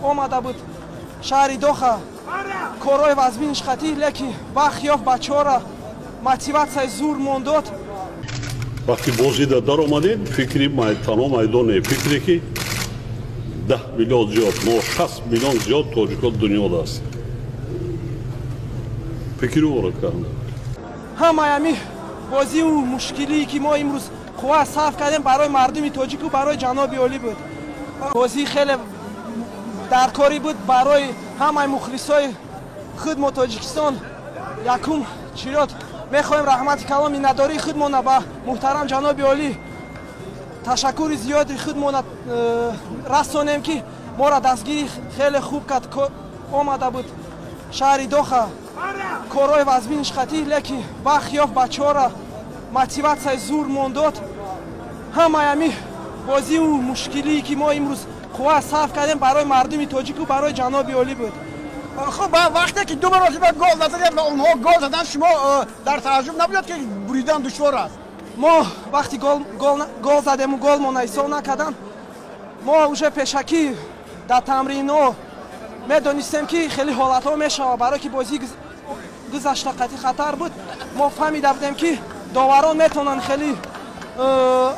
Омада буд шаҳри Доха, корҳои вазминиш қатӣ, лекин вақт ёфт, бачаҳоро мотиватсияи зур мондод. Вақти бозида даромадем, фикри танҳо майдоне, фикре ки 10 миллион зиёд, мо 60 миллион зиёд тоҷикон дунёда аст. Фикри ӯро кардам. Ҳамаи ҳами бозиву мушкилие ки мо имрӯз қувва сарф кардем, барои мардуми тоҷику барои ҷаноби олӣ буд. Бозӣ хеле даркорӣ буд барои ҳамаи мухлисои худ мо Тоҷикистон. Якум чирёт мехоҳем раҳмати калон, миннатдории худмона ба муҳтарам ҷаноби олӣ, ташаккури зиёди худмона расонем, ки моро дастгирӣ хеле хуб кард. Омада буд шаҳри Доха, корҳои вазминиш қатӣ, лекин вақт ёфт, бачаҳоро мотиватсияи зур мондод. Ҳамаи ҳами бозиву мушкилие ки мо имрӯз қувва сарф кардем, барои мардуми тоҷику барои ҷаноби олӣ буд. Хуб, вақте ки ду маротиба гол назадед ва онҳо гол заданд, шумо дар тааҷҷуб набудед, ки буридан душвор аст? Мо вақти гол задему, голмона ҳисоб накарданд, мо уже пешакӣ дар тамринҳо медонистем, ки хеле ҳолатҳо мешавад, барое ки бозӣ гузашта қатъи хатар буд. Мо фаҳмида будем, ки доварон метавонанд хеле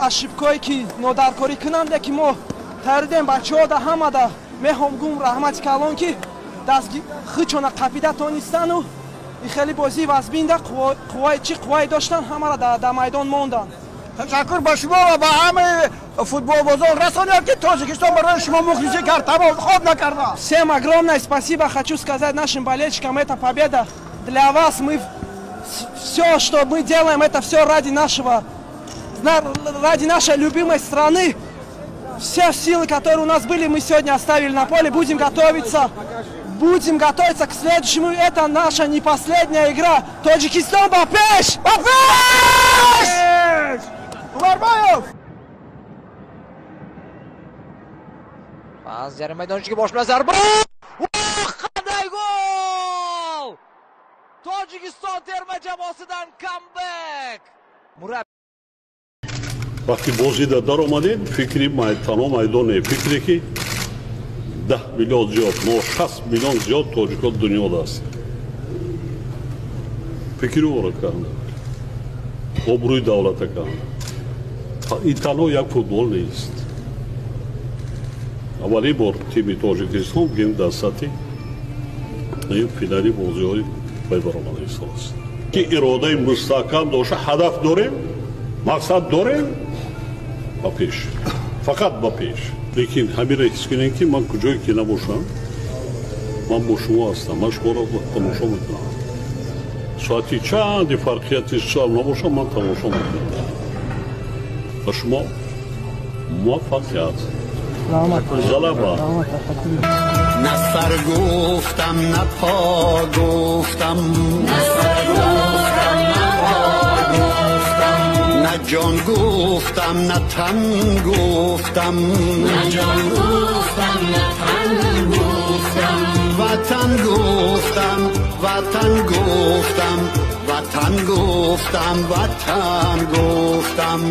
ошибкое ки нодаркорӣ кунанд, лекин мо тайёридем. Бачаҳо да ҳамада мехоҳам гум раҳмати калон, ки худшона қапида тонистану хеле бозии вазбинда қувваи чӣ қуввае доштанд, ҳамаро дар майдон монданд. Ташаккур ба шумо ва ба ҳамаи футболбозон расонед, ки Тоҷикистон барои шумо мухлисӣ кард, тамом хоб накарда. Всем огромное спасибо хочу сказать нашим болельщикам. Это победа для вас. Мы все, что мы делаем, это все ради нашей любимой страны. Все силы, которые у нас были, мы сегодня оставили на поле. Будем готовиться к следующему. Это наша не последняя игра. Тоҷикистон ба пеш! Ба пеш! Умарбаев! Аз yarim maydon ichiga bosh bilan zarba. Qanday gol! Tojikiston terma jamoasidan comeback. Murabbiy Вақти бозида даромадем, фикри танҳо майдоне, фикре ки 10 миллион зиёд, мо 60 миллион зиёд тоҷикон дунёда аст. Фикри ӯро кардам, обрӯи давлата кардам. Ин танҳо як футбол нест. Аввалин бор тими Тоҷикистон гем дар сатҳи финали бозиҳои вай баромада истодааст, ки иродаи мустаҳкам дошта, ҳадаф дорем, мақсад дорем, ба пеш, фақат ба пеш. Лекин ҳаминро ҳис кунем, ки ман куҷое ки набошам, ман бо шумо ҳастам, ман шуморо тамошо мекунам. Соати чанди фарқияти шаб набошам, ман тамошо мекунам. Ба шумо муваффақият, ғалаба. На сар гуфтам, на по гуфтам, на сар гуфтам, на по гуфтам, на ҷон гуфтам, на тан гуфтам, на ҷон гуфтам, на тан гуфтам, ватан гуфтам, ватан гуфтам, ватан гуфтам, ватан гуфтам.